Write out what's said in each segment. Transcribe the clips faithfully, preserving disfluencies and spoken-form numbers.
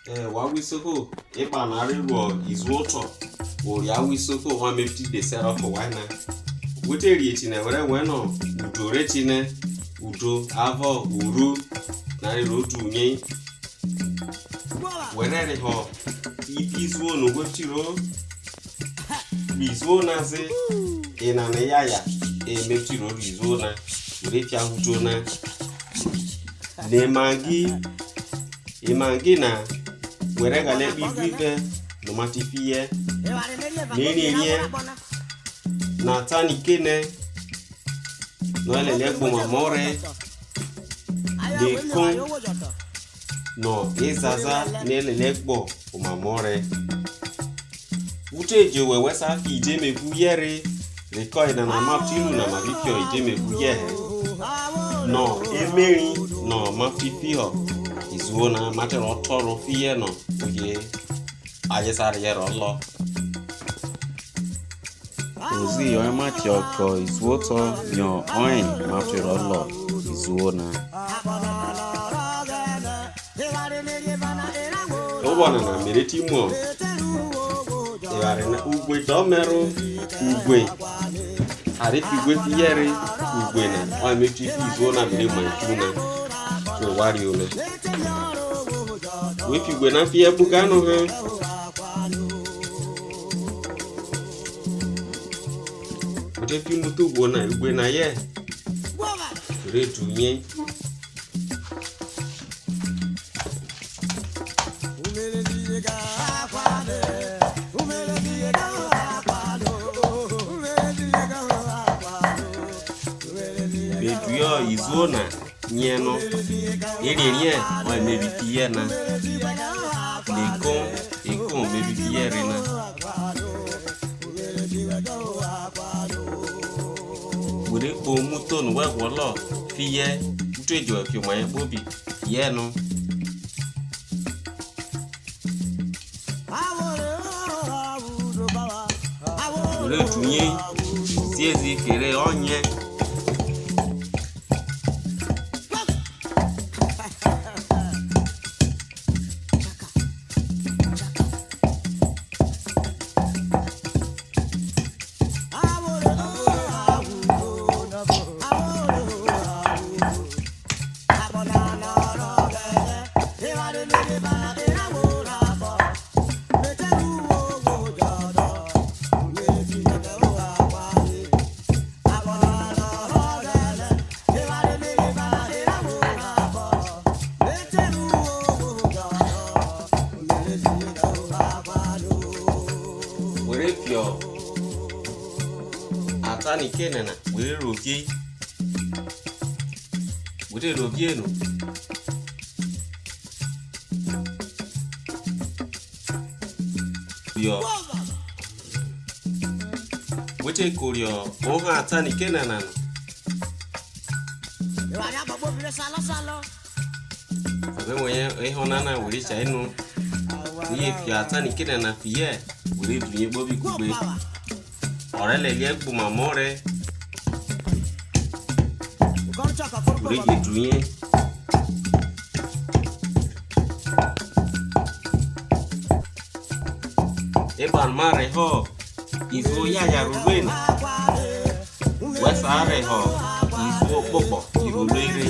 Eh, wa wi isoko, epano a re ru izuwo otọ, wo ri a wi isoko, wa me ti de se ro ko wa na. We te ri etene, were we no udo re tene, udo, avo, uru, na re ro du nye. Were reho ibi izuwo no we ti ro ri izuwo na ze, enana eyaya, e me ti ro ri izuwo na, were fia udo na. Ne magi, emagi na, were ghale kpo ibi ive no ma ti fi ye. Ne ririe na ta ni kene, no e lele gbe omamo re, ne kon no ezaza ne e lele gbe omamo re. Ute ejo whe, whe sa fi ideme gu ye re, reko enana ma ti ru na ma bi fi ideme gu ye he. No emeri no ma ti fiho izuwo na, ma te ro tọrọ fi ye no, oye, aye sa re ye ro lo. Ozi oye ma ti oko izuwo otọ, yo oye ma fi ro lo izuwo na. Obo nana mere ti mu eware na, ugwe do mero, ugwe. A re fi ugwe fi ye re, ugwe na, oye me ti fi izuwo na mere mu etu na. So wa ri ole. We fi ugwe na fi ye buga no he. We te fi umutu ugwe na, ugwe na ye. Re du ye. Me du yo izuwo na nye no. Eri eri e, oye me bi fi ye na. Eko, eko me bi fi ye re na. Were kpo umuto no whe gwolo fi ye, utu ejo whe fi oma ye kpobi fi ye no. Were du ye, siezi kere onye. Were fi ata ni kene na, were rovie. Were rovie no. Yo. We te kori oho ata ni kene na no. Abe wo ye eho nana were cha ino. Wo ye fi ata ni kene na fi ye, were du ye kpobi kugbe. Ore lele gbe omamo re. Were je du ye. Eban ma reho izuwo yaya ro rue na. Wesa reho izuwo kpokpo ro rue re.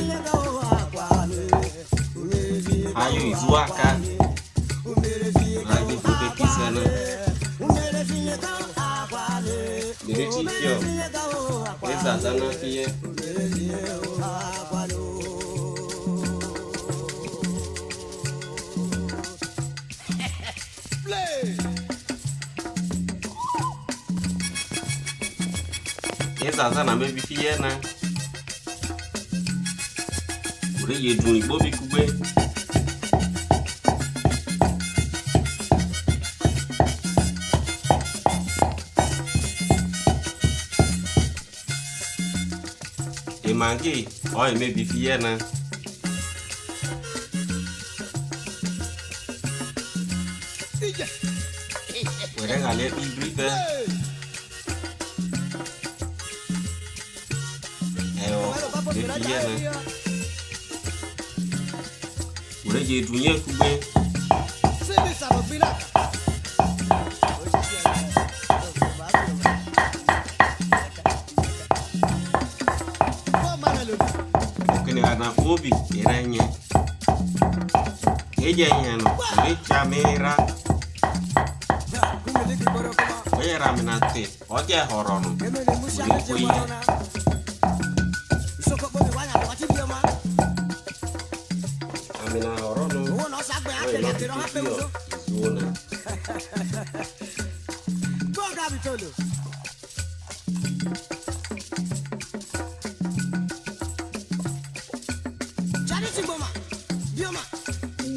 Ayo izuwo aka. Ayo izuwo kpokpo ro rue re. Mere ti fi ezeza na fi ye. Ezeza na me bi fi ye na. Were je du ri kpobi kugbe. Emagi, oye me bi fi ye na. Were ghale kpo ibribe. Ewo, me fi ye na. Were je du ye kugbe. Kini ghana kpobi ere nye. Eje nye no, me cha me ra. Oye ra me na te. Ọ je họrọ no. Ame na họrọ no. Oye na izuo na.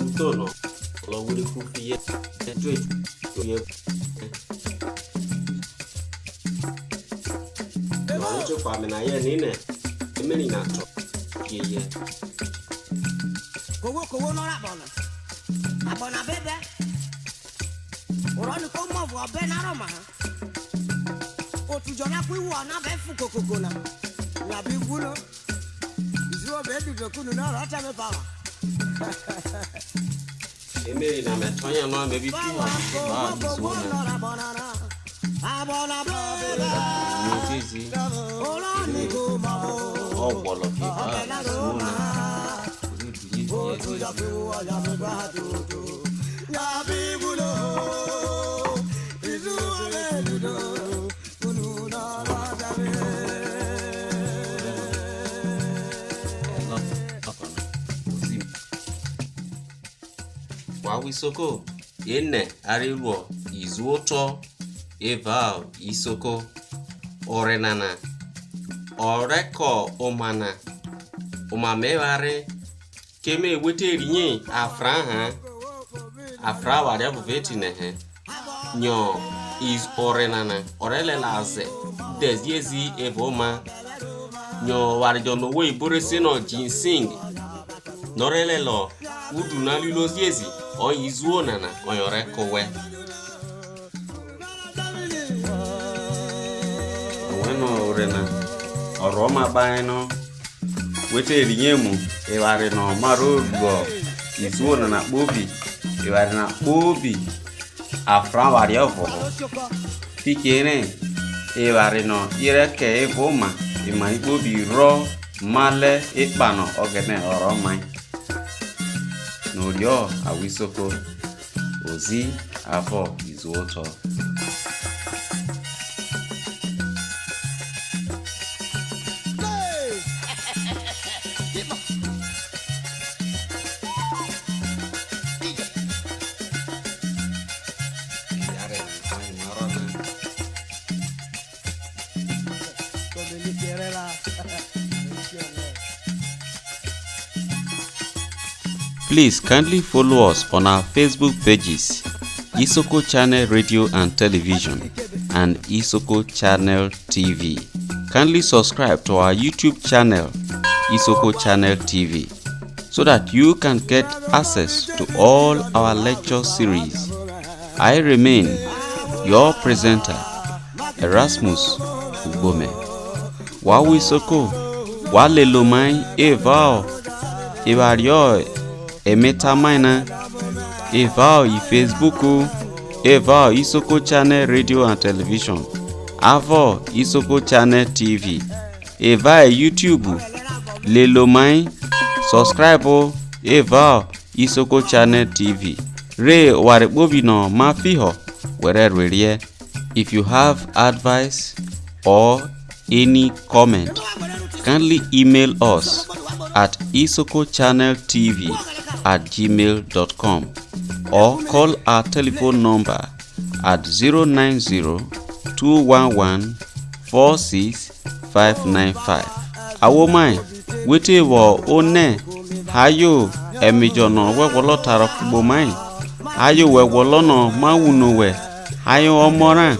Uto no. Lo wuri ku fiye. Ejo ejo. Wa wo cho pa me na ye ni ne. Emeni na to. Ye ye. Kowo kowo no ra bono. Abona bebe. Oro ni ko mo vo be na ro ma. Otu jo na ku iwo na be fu kokoko na. Na bi wu no. Izuo be du do kunu na ro ta me pa wa. Emeri na me tọnya no me bi ku ha. Ah, izuo na. Ni zizi. Ọ gwọlọ ke ba izuo na. Ori du ni zizi. Wa wo isoko, ene a re ruo izuotọ evao isoko. Ore nana, ọ re ko oma na, oma me eware, ke me we te riye afra ha, afra oware ọvo ve tine he. Nyo is ore nana, ọ re lele aze, dhe ziezi evao oma. Nyo oware jo no ohwo oyibo re se no ginseng, no ọ re lele udu na lulo ziezi, oye izuo nana, oye ọ re ko owhe. Owẹ no ore na, ọ rọ oma kpahen no. We te riye mu eware no ma ro ruo izuo nana kpobi, eware na kpobi afra oware ọvo ho. Fiki ere eware no i re ke evao oma, emai kpobi rọ ma le ekpa no Ọghẹnẹ ọ rọ mai. No rio ahwo isoko, ozi avo izuotọ. Please kindly follow us on our Facebook pages, Isoko Channel Radio and Television and Isoko Channel T V. Kindly subscribe to our YouTube channel, Isoko Channel T V, so that you can get access to all our lecture series. I remain your presenter, Erasmus Ugbome. Wa wo isoko, wa lele omai evao eware emeta mai na, evao iFacebook, evao Isoko Channel Radio and Television, avo Isoko Channel T V, evao YouTube, lele omai, subscribe evao Isoko Channel T V, re oware kpobi no ma fiho, were ruerie. If you have advice or any comment, kindly email us at isokochanneltv at gmail dot com or call our telephone number at zero nine zero two one one four six five nine five. Awomai, we te vwo one, hayo emejo no whe gwolo ta ro kugbe omai, hayo whe gwolo no ma wuno whe, hayo omo ra,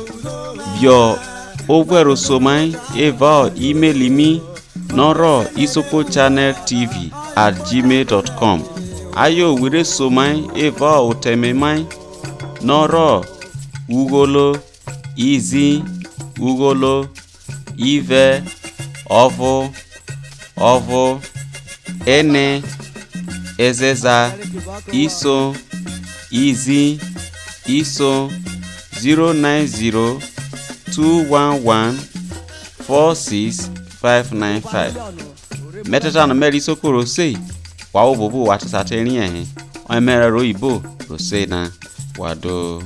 vio ovuẹ ro so mai evao email mi, no ro isokochanneltv at gmail dot com. Ayo we re so mai evao oteme mai, no ro ugholo, izi, ugholo, ive, ọvo, ọvo, ene, ezeza, iso, Izi, iso, zero nine zero two one one four six five nine five. Meteta no mere isoko ro sei, wa wo bobu wa te sa te riẹn he. Oye mere ro oyibo ro sei na. Wa do.